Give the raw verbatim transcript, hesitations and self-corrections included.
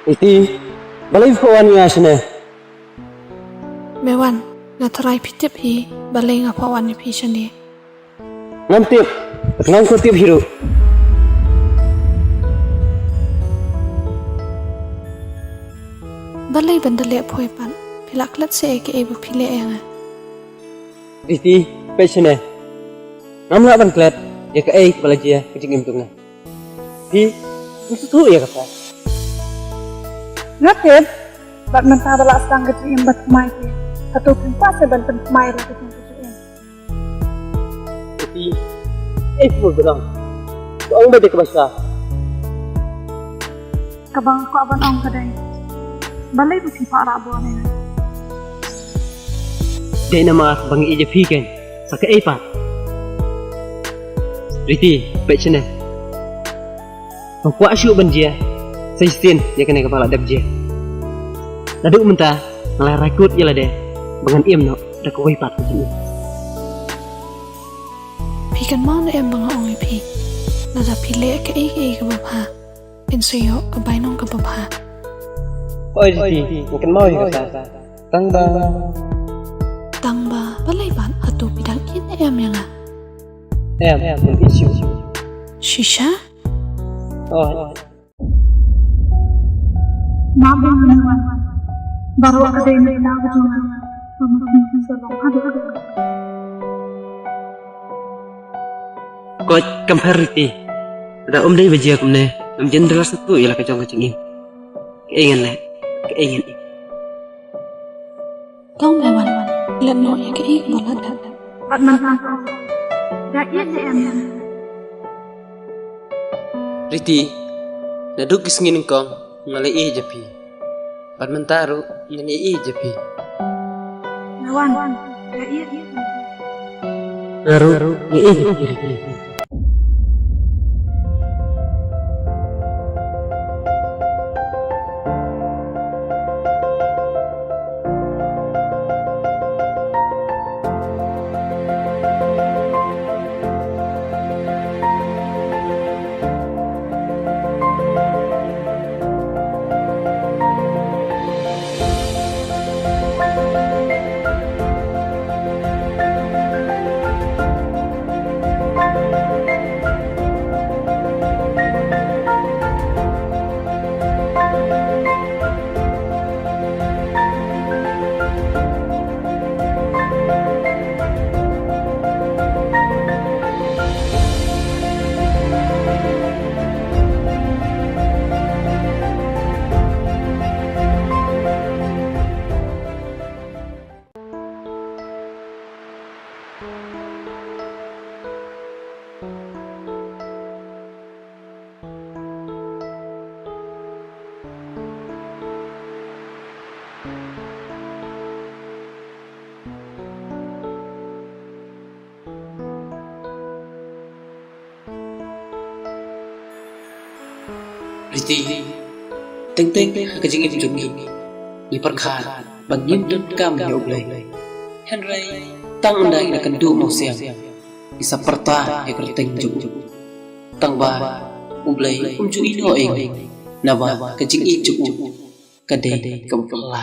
Iti, balei phi wan ïa shane? Me wan, nga tharai phi tip hi, balei nga phi wan ïa phi shane. Ngam tip, ngam ko tip hi ruh. Balei ban da leh poi pat, phi la klet seh ïa kaei ba phi leh ïa nga. Riti, peit shane. Ngam lah ban klet ïa kaei ba la jia ka jingim jong nga. Phi, phi sngewthuh ïa kata. Nga tip, bad mynta ba la sdang ka jingim bad thymmai phi. Hato phim kwah seh ban pynthymmai ïa la ka jong ka jingim. Phi, eh, phi ba dang. Ka ong ba dei kaba sha. Kaba nga kwah ban ong ka dei, balei ba phi pha rah bor ïa nga? Dei namar ba nga ïeit ïa phi kein, sa kaei pat. Riti, peit shane. Nga kwah shuh ban jia sa shisien ïa kane kaba la dep jia. Naduh mynta nga la rai kut ïa lade ba ngan im noh da kawei pat ka jingim. Phi kynmaw ne em ba nga ong ïa phi, lada phi leh kaei kaei kaba bha, phin sa ïoh ka bainong kaba bha. Oi Riti, nga kynmaw ïa kata. Tang ba, tang ba, balei ban, hato phi dang ïeit ne em ïa nga? Em, em, ïeit shisha. Shisha? Oi. Map ïa nga Mewan. Baroh ka dei na ka daw ka jong nga. Ba nga pynkyndit sa long haduh haduh. Koit, kam pher Riti. Lada ym dei ba jia kumne, ngam jin da la sngewthuh ïa la ka jong ka jingim. Kaei ngan leh, kaei ngan im. Tang Mewan, leh noh ïa kaei ba la dep. Bad mynta, da ïeit ne em? Riti, naduh ki sngi nyngkong nga la ïeit ïa phi. Bad mynta ruh ngan ïeit ïa phi. Mewan, da ïeit. Nga ruh nga ïeit ïa phi Riti. Riti, teng teng ha ka jingim jong ngi, ngi pyrkhat ba ngim donkam ïa U Blei. Hynrei tang ynda ngi la kynduh mawsiang, ngi sa pyrta ïa ka kyrteng jong u. Tang ba U Blei um ju ïehnoh ïa ngi, naba ka jingïeit jong u ka dei kaba phylla.